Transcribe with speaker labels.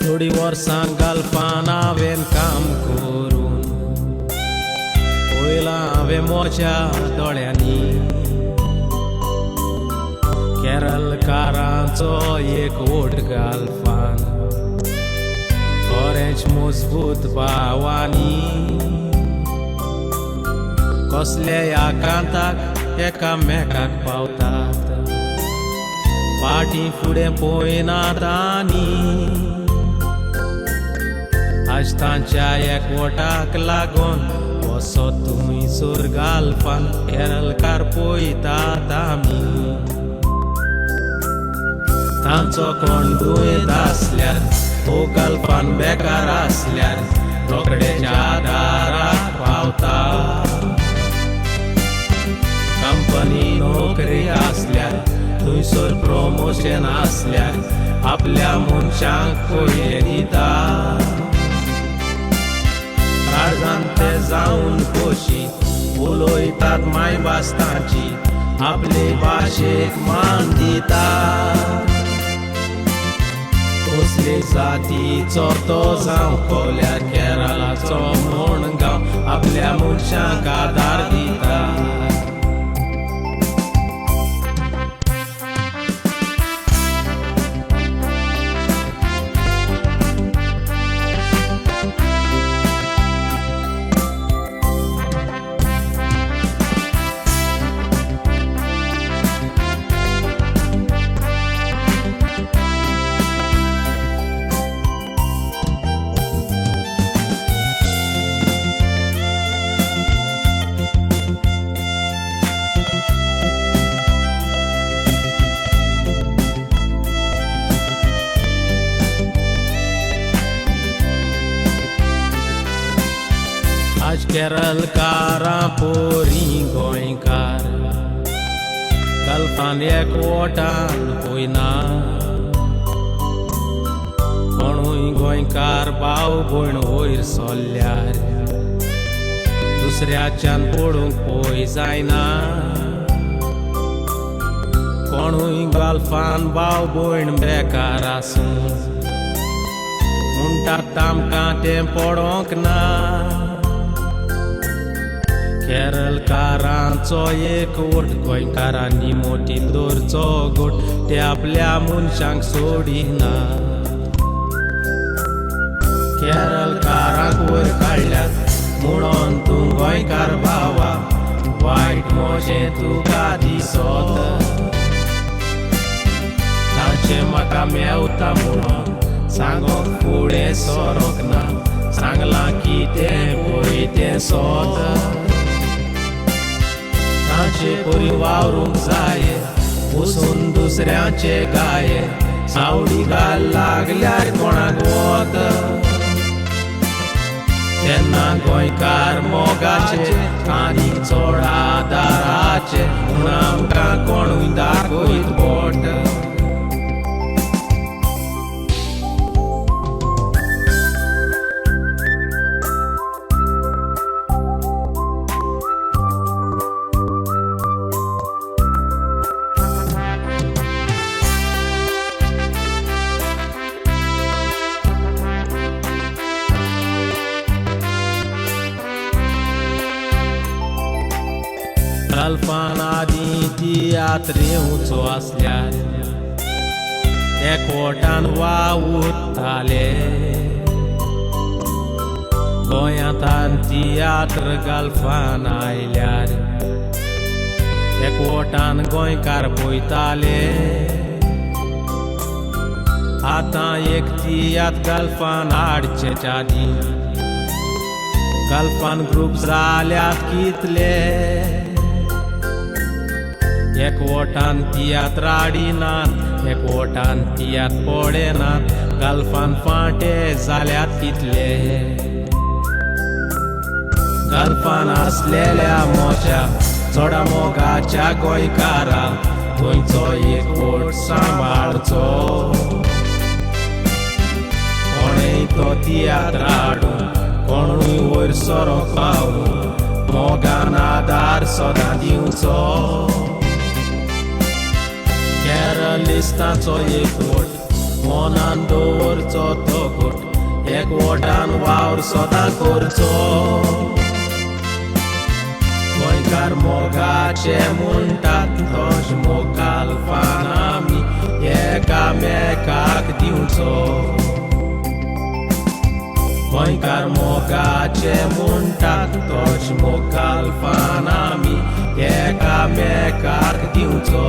Speaker 1: थोडी वर्सां गल्फान हांवें काम करून पळयलां हांवें म्हज्या दोळ्यांनी केरळकारांचो एक वोट गल्फान खरेंच मजबूत भावांनी कसले आकांताक एकामेकाक पावतात फाटीं फुडें पळयनात आनी आज तांच्या एकवटाक लागून वचत थंयसर गल्फान केरळकार पळयतात आमी. तांचो कोण दुयेंत आसल्यार वो गल्फान बेकार आसल्यार रोखडेच्या आदाराक पावता. कंपनी नोकरी आसल्यार थंयसर प्रमोशन आसल्यार आपल्या मनशांक पयलें दिता. काळजान ते जावन खोशी उलयतात मायभास तांची आपले भाशेक मान दिता. कसले जातीचो तो जावं कोल्यार केरळाचो म्हूण गांव आपल्या मनशांक आदार दिता. आज केरळकारां पोरी गोंयकार गल्फान एकवटान पळयना कोणूय गोंयकार भाव भयण वयर सरल्यार दुसऱ्याच्यान पडूंक पळय जायना. कोणूय गल्फान भाव भयण बेकार आसूं म्हणटात आमकां तें पडोंक ना. केरळकारांचो एकवट गोंयकारांनी मोटीन दवरचो गोट ते आपल्या मनशांक सोडिना. केरळकारांक वयर काडल्यात म्हणून तूं गोंयकार भावा वायट म्हजें तुका दिसत. तांचें म्हाका मेवता म्हणून सांगोंक फुडें सरोंक ना सांगलां कितें पळय तें सोद. तांचे परी वावरूंक जाय वचून दुसऱ्यांचे गाये सावडी घाल लागल्यार कोणाक वत. तेन्ना गोंयकार मोगाचे आनी चड आदाराचे म्हूण आमकां कोणूय दाखयत बोट. गल्फान आदीं तियात्र येवचो आसल्यार एकवटान वावुरताले. गोंयांत तियात्र गल्फान आयल्यार एकवटान गोंयकार पळयताले. आतां एक तियात्र गल्फान हाडचे आदीं गल्फान ग्रूप जाल्यात कितले. एकवटान तियात्र हाडिनात एकवटान तियात्र पळयनात गल्फान फांटे जाल्यात कितले. गल्फान आसलेल्या म्हज्या चडा मोगाच्या गोंयकारा थंयचो एकवट सांबाळचो. कोणेय तो तियात्र हाडूं कोणूय वयर सरोंक पावूं मोगान आदार सदां दिवचो. केरळिस्तांचो एकवट मनान दवरचो तो घट, एकवटान वावर सदां करचो. गोंयकार मोगाचे म्हणटात तश मोगाल फान आमी एकामेकाक दिवचो. गोंयकार मोगाचे म्हणटात तश मोगाल फान आमी एकामेकाक दिवचो.